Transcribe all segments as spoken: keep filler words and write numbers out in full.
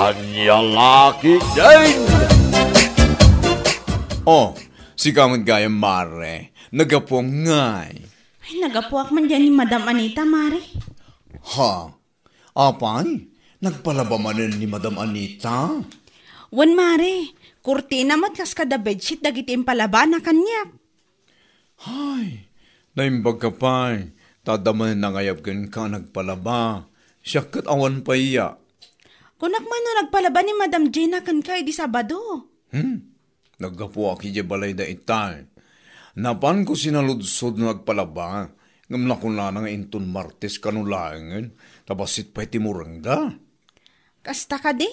Ania la ketdin? Oh, sika met gayam, mare. Nagapuam ngay. Ay, nagapuak man diay ni Madam Anita, mare. Ha? Apay? Nagpalaba manen ni Madam Anita? Wen, mare. Kurtina met kas kada bedsheet dagiti impalabana kaniak. Hay, naimbagka pay, ta adda manen nangayab kenka a nagpalaba. Siak ket awan pay ya. Kunak man no nagpalaba ni Madam Gina kenka idi Sabado. Hmm, naggapuak idiay balayda itay. Napanko sinaludsod no nagpalaba, ngem nakunana nga inton Martes kano laengen, ta bassit pay ti murengda. Kasta kadi?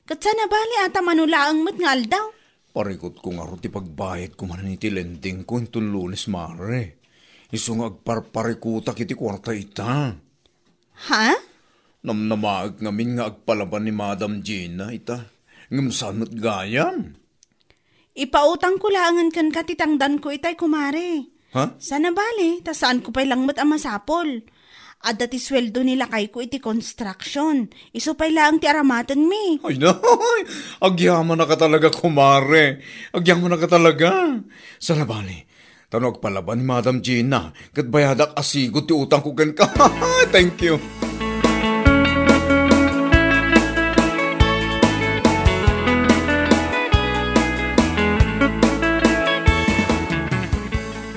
Ket saan a bali a ta mano laeng met nga aldaw? Parikutko ngarud ti pagbayadko manen iti lendingko inton Lunes, mare. Isu nga agparparikutak iti kuarta ita. Ha? Namnamaek ngamin nga agpalaba ni Madam Gina ita. Ngem saan met gayam? Ipautangko laengen kenka ti tangdanko itay, kumare. Ha? Saan a bali, ta saanko pay lang met a masapul. Adda ti sueldo ni lakayko iti construction. Isu pay laeng ti aramatenmi. Ay, nay! Agyamanaka talaga, kumare. Agyamanaka talaga. Saan a bali, ta no agpalaba ni Madam Gina, ket bayadak a sigud ti utangko kenka. Thank you.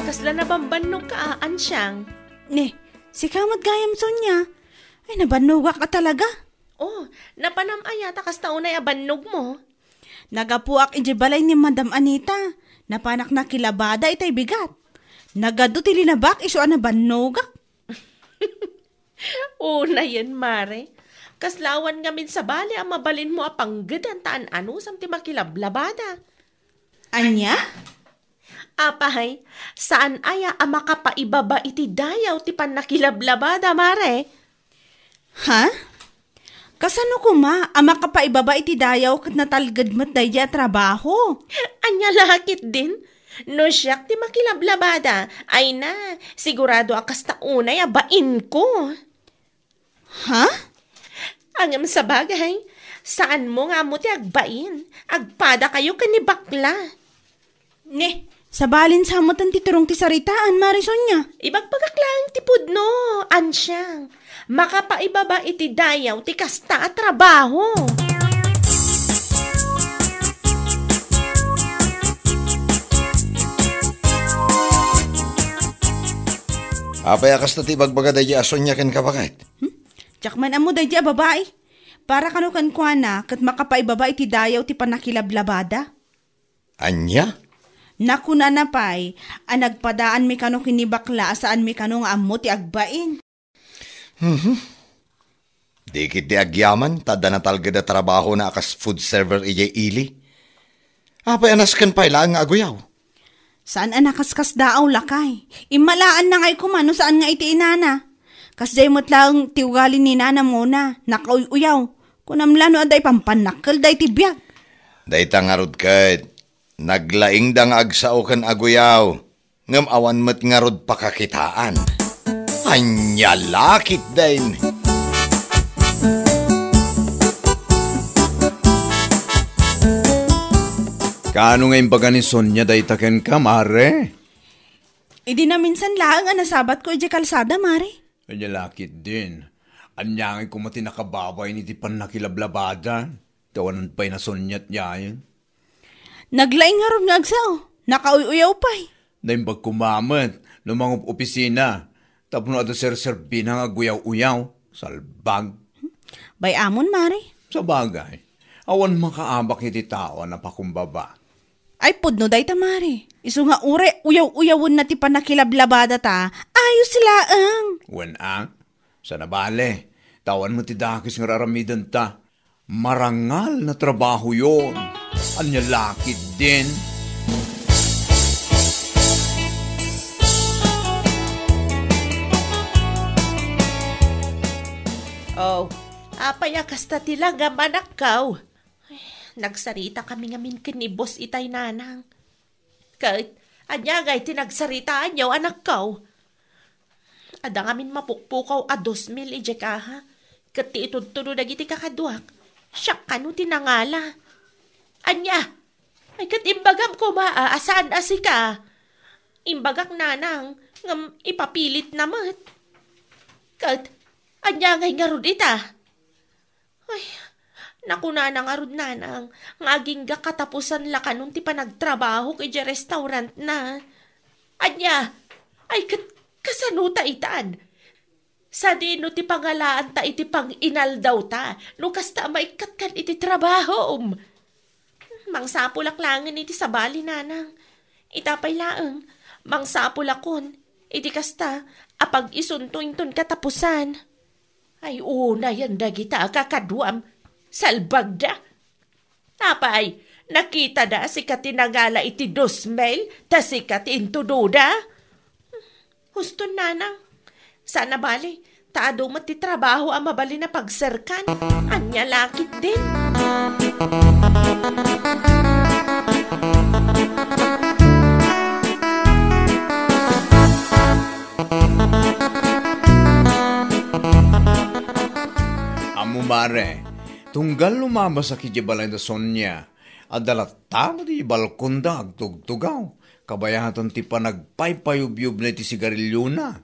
Kasla nabambannogka a, Ansiang? Ne, sika met gayam, Sonia. Ay, nabannogak a talaga. Oh, napanam aya ta kasta unay a bannogmo? Nagapuak idiay balay ni Madam Anita. Napanak nakilabada itay bigat. Nagadu ti linabak isu a nabannogak. Unayen, mare. Kasla awan ngamin sabali a mabalinmo a panggedan ta an-anusam ti makilablabada. Ania? Apay, saan aya a makapaibaba iti dayaw ti pannakilablabada, mare? Ha? Kasano koma a makapaibaba iti dayaw ket natalged met daydi a trabaho? Ania la ketdin? No siak ti makilablabada, ay na, sigurado a kasta unay a bainko. Ha? Ngem sabagay, saanmo nga ammo ti agbain. Agpadakayo ken ni bakla. Ne, sabalin sa metten ti turong ti saritaan, Mare Sonia. Ibagbagak laeng ti pudno, Ansiang. Makapaibaba iti dayaw ti kasta a trabaho. Apay a kasta ti ibagbaga daydi a Sonia kenka, baket? Hmm? Diak man ammo daydi a babai. Para kano kenkuana, ket makapaibaba iti dayaw ti pannakilablabada. Ania? Nakunana pay a nagpadaanmi kano ken ni bakla a saanmi kano nga ammo ti agbain. Mhm. Di ketdi agyaman ta adda natalged a trabahona a kas food server idiay ili. Apay a nasken pay laeng nga aguyaw? Saan a nakaskasdaaw, lakay. Immalaanna ngay koma no saan nga iti inana. Kasdiay met laeng ti ugali ni nanam nguna, nakauy-uyaw. Kunam la no adda ipampannakkel daydi biag. Dayta ngarud ket, naglaingda nga agsao ken aguyaw, ngem awan met ngarud pakakitaan. Ania la ketdin? Kaano nga imbaga ni Sonia dayta kenka, Mare? Idi naminsan laeng a nasabatko idiay kalsada, Mare. Ania la ketdin? Ania ngay koma ti nakababay iti pannakilablabada? Ti awanan pay nasuniat yayen. Naglaing ngarud nga agsao. Nakauy-uyaw pay. Naimbag koma met no mangup-opisina tapno adda serserbina nga aguyaw-uyaw. Salbag. Bay-amon, Mare. Sabagay, awan makaabak iti tao a napakumbaba. Ay, pudno dayta, Mare. Isu nga uray uyaw-uyawenna ti pannakilablabada ta, ayos laeng. Wen a, saan a bale, ta awan met ti dakes nga ar-aramidenta. Marangal na trabaho yon. Ania la ketdin? Oh, apay a kasta ti langam, anakko? Ay, nagsarita kami ngamin ken ni Boss itay, Nanang. Ket, ania ngay ti nagsaritaanyo, anakko? Adda ngamin mapukpukaw a dos mil idiay kaha, ket ti itudtudo dagiti kakaduak, Siak kano ti nangala. Ania? Ay, ket imbagam koma a, a saan a sika. Imbagak, nanang, ngem ipapilitna met. Ket, ania ngay ngarud ita? Ay, nakunana ngarud, nanang, nga agingga katapusan la kanon ti panagtrabahok idiay restaurantna. Ania? Ay, ket, kasano ta itan? Sadino ti pangalaanta iti panginaldawta no kasta a maikkat kan iti trabahom? Mangsapulak laengen iti sabali, nanang. Ita pay laeng, mangsapulakon iti kasta a pag-isunto inton katapusan. Ay, unayen dagita a kakaduam, salbagda. Apay, nakitada a sika ti nangala iti dos mil, ta sika ti intudoda? Huston, nanang. Saan a bali, ta adu met ti trabaho a mabalin a pagserkan. Ania la ketdin? Ammo, mare, tunggal lumabasak idiay balay da Sonia, adda latta met idiay balkonda agtugtugaw, kabayatan ti panagpaypayubyubna iti sigariliona.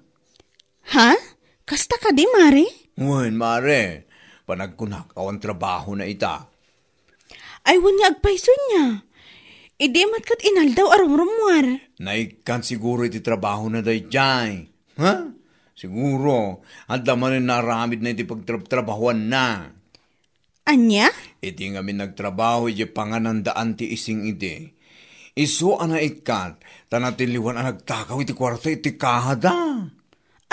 Ha? Kasta kadi, mare? Wen, mare. Panagkunak, awan trabahona ita. Ay, wen nga agpayso nia. Idi met ket inaldaw a rumrummuar. Naikkan siguro iti trabahona daydiay. Ha? Siguro, adda manen naaramidna iti pagtrabtrabahuanna. Ania? Iti ngamin nagtrabaho idiay panganandaan ti ising idi, isu a naikkat, ta natilliwan a nagtakaw iti kuarta iti kahada.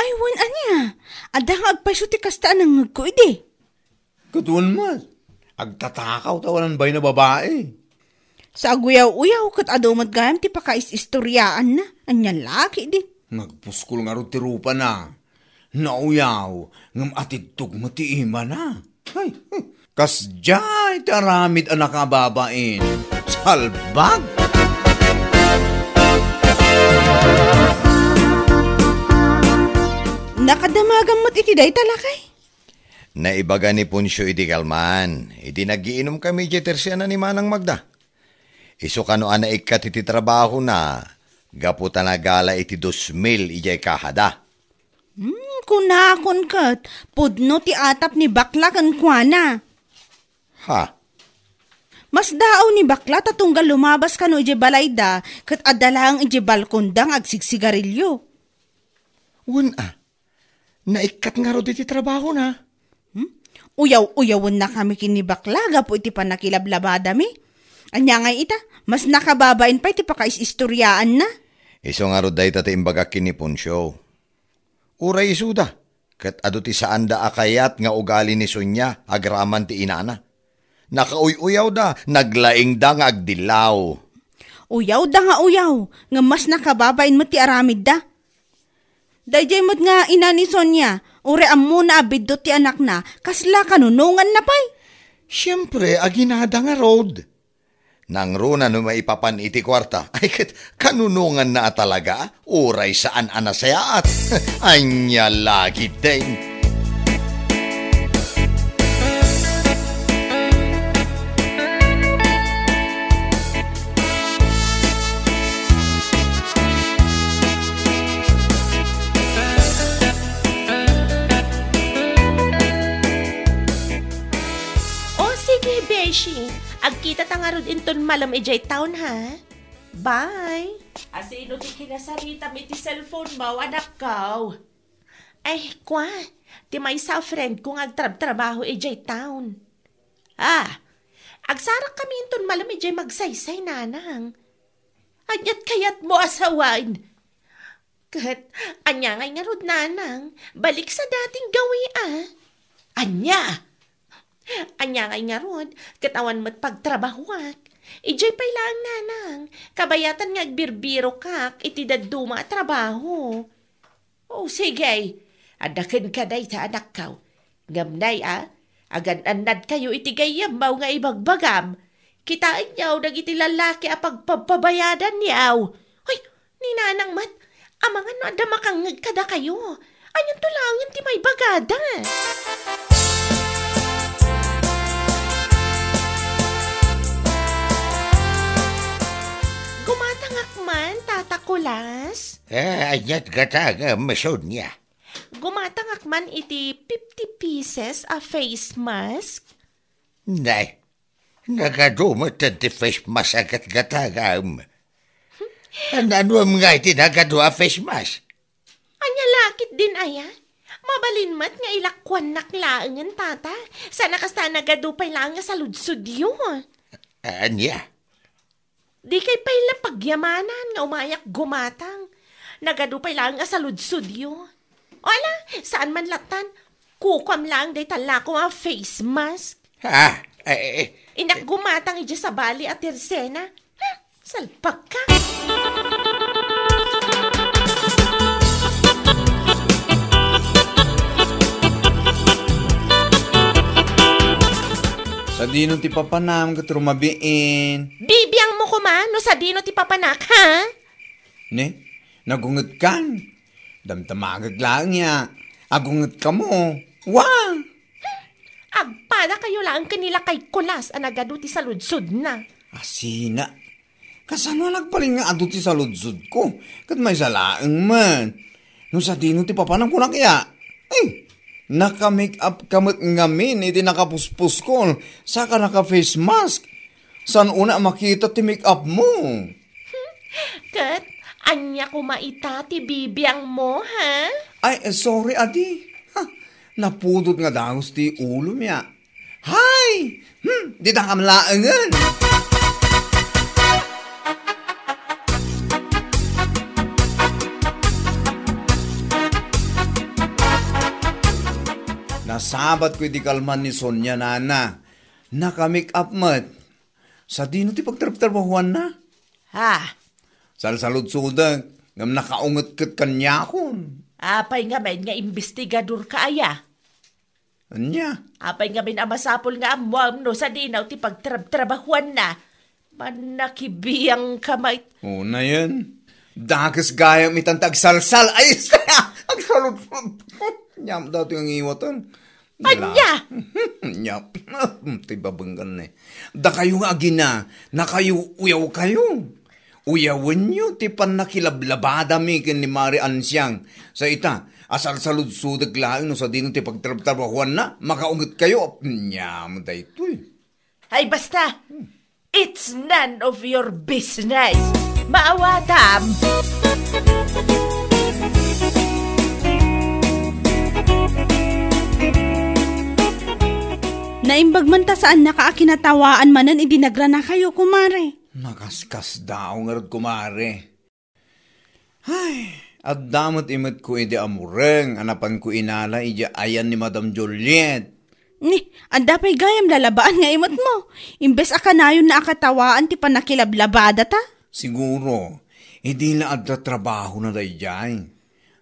Ay, wen ania? Adda nga agpayso ti kasta a nangngegko idi. Ket wen met, agtatakaw ta awanan bain a babai. Sa aguyaw-uyaw, ket adu met gayam ti pakais-istoriaanna. Ania la ketdin? Nagpuskol ngarud ti rupana. Nauyaw, ngem atidtog met ti imana. Ay, kasdiay ti aramid a nakababain. Salbag! Nakadamagam met iti dayta, lakay? Naibaga ni Poncio iti kalman, idi nagiinumkami idiay tersiana ni Manang Magda. Isu kano a naikkat iti trabahona, gapu ta nagala iti dos mil idiay kahada. Hmm, kunakon ket, pudno ti atap ni bakla kenkuana. Ha? Masdaaw ni bakla ta tunggal lumabas kano idiay balayda ket adda laeng idiay balkonda nga agsigsigarilio. Wen a, naikkat ngarud iti trabahona. Hmm? Uyaw-uyawen na kami ken ni bakla gapu iti pannakilablabadami. Ania ngay ita, mas nakababain pay ti pakais-istoriaanna. Isu ngarud dayta ti imbagak ken ni Poncio. Uray isuda, ket adu ti saanda a kayat nga ugali ni Sonia agraman ti inana. Nakauy-uyawda, naglaingda nga agdillaw. Uyawda nga uyaw, ngem mas nakababain met ti aramidda. Daydiay met nga ina ni Sonia, uray ammona a biddut ti anakna, kasla kanunonganna pay? Siempre, aginada ngarud. Nangruna no maipapan iti kuarta. Ay, ket kanunonganna a talaga, uray saan a nasayaat. Ania la ketdin. O, sige, beshi. Agkitata ngarud inton malem idiay town, ha? Bye. Asino ti kinasaritam iti cellphone mo, anakko? Ay, kua, ti maysa a friend ko nga agtrabtrabaho idiay town. Ah, agsarakkami inton malem idiay Magsaysay, nanang. Ania't kayatmo a sawen? Ket ania ngay ngarud, nanang? Balik sa dating gawi, a. Ania? Ania ngay ngarud? Ket awan met pagtrabahoak. Idiay pay laeng, nanang. Kabayatan nga agbirbirokak iti dadduma a trabaho. O, sige. Adda kenka dayta, anakko. Ngem nay a, agan-annadkayo iti gayyemmo nga ibagbagam. Kitaenyo dagiti lallaki a pagpagpabayadanyo. Ay, ni nanang met, amangan no adda makangngeg kadakayo. Anianto laengen ti maibagada? Ania't gatangem, Sonia? Gumatangak man iti fifty pieces a face mask. Nay, nagadu metten ti face mask a gatgatangam. Naanuem nga iti nagadu a face mask? Ania la ketdin aya? Mabalin met nga ilakuannak laengen, tata. Saan a kasta, nagadu pay laeng a saludsodyo. Ania? Dikay pay la pagyamanan nga umayak gumatang. Nagadu pay laeng a saludsodyo. O ala, saan man lattan, kukuam laeng dayta lakom a face mask. Ha? Eh, eh, eh. Innak gumatang idiay sabali a tersena. Ha? Salpagka. Sadino ti papanam ket rumabiin? Bibiangmo koma no sadino ti papanak, ha? Ne? Nagungetkan? Damdamagek laeng ya. Agungetkamo. Wa! Agpadakayo laeng ken ni lakay Kulas a nagadu ti saludsodna. Asina. Kasano a nagbalin nga adu ti saludsodko? Ket maysa laeng met. No sadino ti papanam, kunak ya. Eh, naka-make up ka met ngamin iti nakapuspuskol, saka naka-face mask. Saan unay a makita ti make up mo? Ket ania koma ita ti bibiangmo, ha? Ay, eh, sorry, adi. Ha, napudot nga dagus ti ulom ya. Hay! Hmm, di dakam laengen. Nasabatko iti kalman ni Sonia, nana. Naka-make up met. Sadino ti pagtrabtrabahuanna? Ha? Salsaludsodek, ngem nakaunget ket kaniakon. Apay ngamin nga imbestigadorka aya? Ania? Apay ngamin a masapul nga ammuam no sadino ti pagtrabtrabahuanna? Mannakibiangka met. Unayen. Dakes gayam itan ti agsalsal. Ay, agsaludsod. Aniam daytoy nga ngiwaten. Ania? Ania? Ti babenggan ne. Dakayo nga agina, nakayo uyawkayo. Uyawenyo ti pannakilablabadami ken ni Mari Ansiang. Sa ita, asalsaludsodek laeng no sadino ti pagtrabtrabahuanna, makaungetkayo. Ania met daytoy? Ay, basta! It's none of your business! Maawatam! Naimbag man ta saannaka a kinatawaan manen idi nagranakayo, kumare. Nakaskasdaaw ngarud, kumare. Ay, adda met imetko idi amureng a napanko inala idiay ayan ni Madam Juliet. Ni, adda pay gayam lalabaan nga imetmo. Imbes a kanayonna a katawaan ti pannakilablabadata. Siguro, idi la adda trabahona daydiay.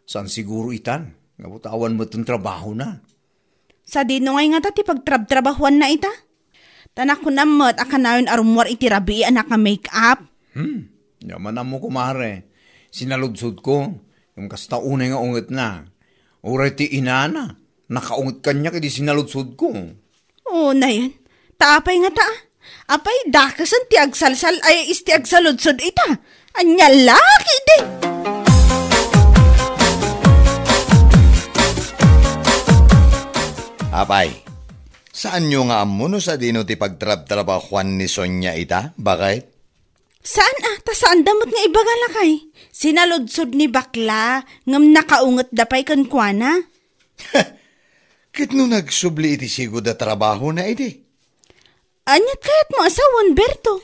Saan siguro itan, nga butawan met ti trabahona. Sadino ngay ngata ti pagtrabtrabahuanna ita? Ta nakunam met a kanayon a rummuar iti rabii a naka-make-up. Hmm, diak man ammo, kumare. Sinaludsodko, ngem kasta unay nga ungetna. Uray ti inana, nakaunget kaniak idi sinaludsodko. Unayen, ta apay ngata? Apay, dakesen ti agsalsal ay is ti agsaludsod ita. Ania la ketdi? Apay, saanyo nga ammo no sadino ti pagtrabtrabahuan ni Sonia ita, baket? Saan a, ta saanda met nga ibaga lakay. Sinaludsod ni bakla, ngem nakaungetda pay kenkuana. Ket no nagsubli iti sigud a trabahona idi? Ania't kayatmo a sawen, Berto?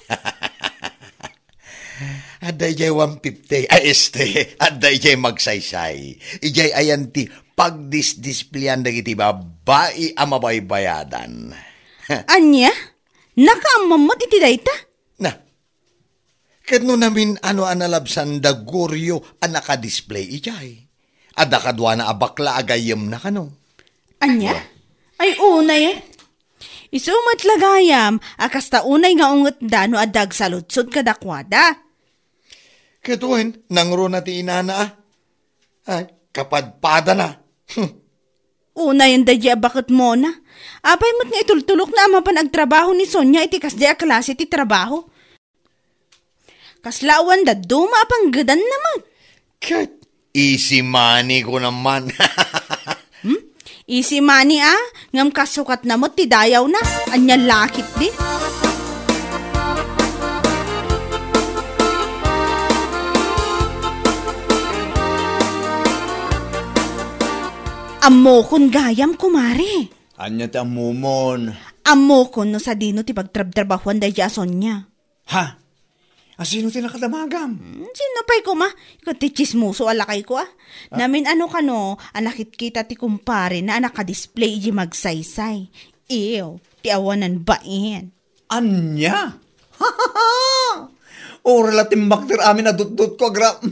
Adda idiay one fifty, ay, este, adda idiay magsaysay. Idiay ayan ti pagdisdispleyan dagiti babbai a mabaybayadan. Ania? Nakaammom met iti dayta? Na, ket no namin-ano a nalabsanda, Gorio, a nakadisplay idiay. Adda kaduana a bakla a gayyemna kano. Ania? Ay, unayen. Isu met la gayam a kasta unay nga ungetda no adda agsaludsod kadakuada. Ket wen, nangruna ti inana, a? Ay, kapadpadana. Hmm. Unayen daydiay a baketmona. Apay met nga itultulokna a mapan agtrabaho ni Sonia iti kasdiay a klase ti trabaho? Kasla awan dadduma a panggedanna met. Ket, Easy money ko naman. Hmm? Easy money, ah? Ngem kasukatna met ti dayawna. Ania la ketdi? Ammokon gayam, kumare. Ania ti ammomon? Ammokon no sadino ti pagtrabtrabahuan daydi a Sonia. Ha? Asino ti nakadamagam? Hmm, sino pay koma? Ket ti tsismoso a lakayko, ah. Ah. Namin-ano kano a nakitkita ti kumparena a nakadisplay iti magsaysay. Ew, ti awanan bain. Ania? Uray la timmakder amin a dutdotko, agra-,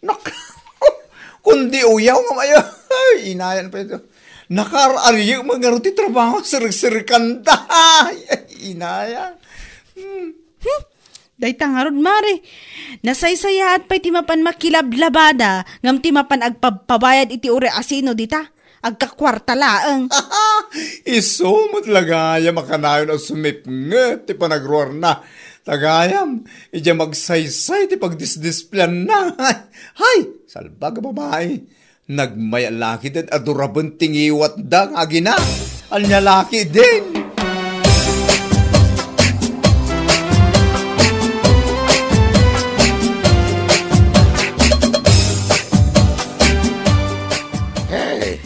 nak-, kundi uyaw nga maya. Ay, inayan pay ito. Nakaar-ariyek met ngarud ti trabaho, sirikserikanta. Ay, inayan. Hmm. Hmm. Dayta ngarud, mare. Nasaysayaat pay ti mapan makilablabada, ngem ti mapan agpabpabayad iti uray asino dita. Agkakuarta laeng. Isu met la gayam a kanayon a sumipnget ti panagruarna. Ta gayam, idiay magsaysay ti pagdisdispleanna. Hay, salbag a babai. Nagmay-, lakiden a duraben ti ngiwatda nga agina. Ania lakiden? Hey,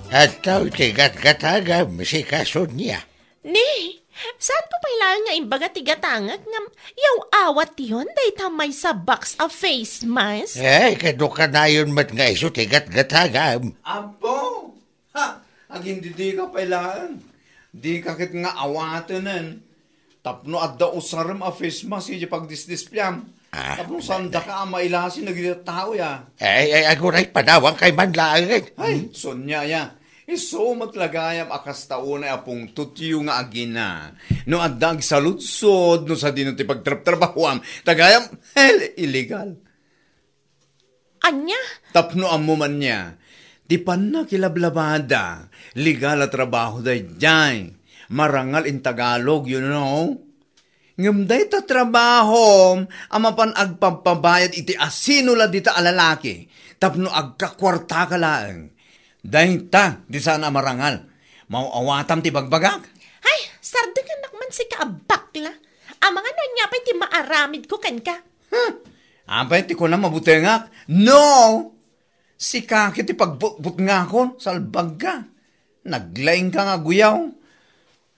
adtoy ti gatgatagam, sika Sonia. Ni, saanko pay laeng nga imbaga ti gatangek ngem yaw-awatyon dayta maysa box a face mask? Ay, kano kanayon met nga isu ti gatgatagam. Apo! Ha! Agindidika pay laeng. Dika ket nga awatenen. Tapno adda usarem a face mask iti pagdisdispleam. Ah, tapno saandaka a mailasi dagiti tao, ya. Ay, ay, aguray, panawankayo man laeng. Ay, hmm? Sonia, ya. Isu met la gayam a kasta unay a pungtotyo nga agina. No adda agsaludsod, no sadino ti pagtrabtrabahuam, ta gayam, hell, illegal. Ania? Tapno ammo man nia, ti pannakilablabada, legal a trabaho daydiay. Marangal in Tagalog, you know? Ngem dayta trabahom a mapan agpabpabayad iti asino la dita a lalaki tapno agkakuartaka laeng. Dayta ti saan a marangal. Maaw-awatam ti bagbagak? Ay, sardengannak man sika a bakla. Amangan no ania pay ti maaramidko kenka. Huh? Apay ti kunam a butengak? No! Sika ket ti pagbutbutngakon, salbagka. Naglaingka nga aguyaw.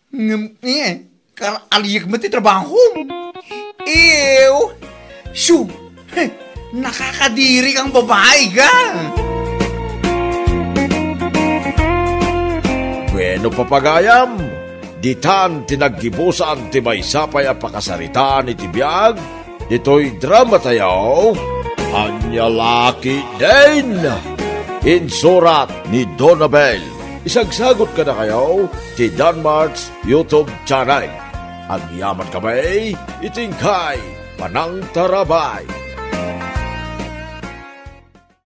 Ngem, eh, kar-, aliyek met ti trabahom. Ew! Shoo! Heh, nakakadiri kang babai ka! Bueno, papagayam, ditan ti naggibusan ti maysa pay a pakasaritaan iti biag, ditoy drama tayo, Ania Lakiden. Insurat ni Donabel. Isagsagut kadakayo ti Danmart's YouTube channel. Agyaman kami iti inkay panangtarabay.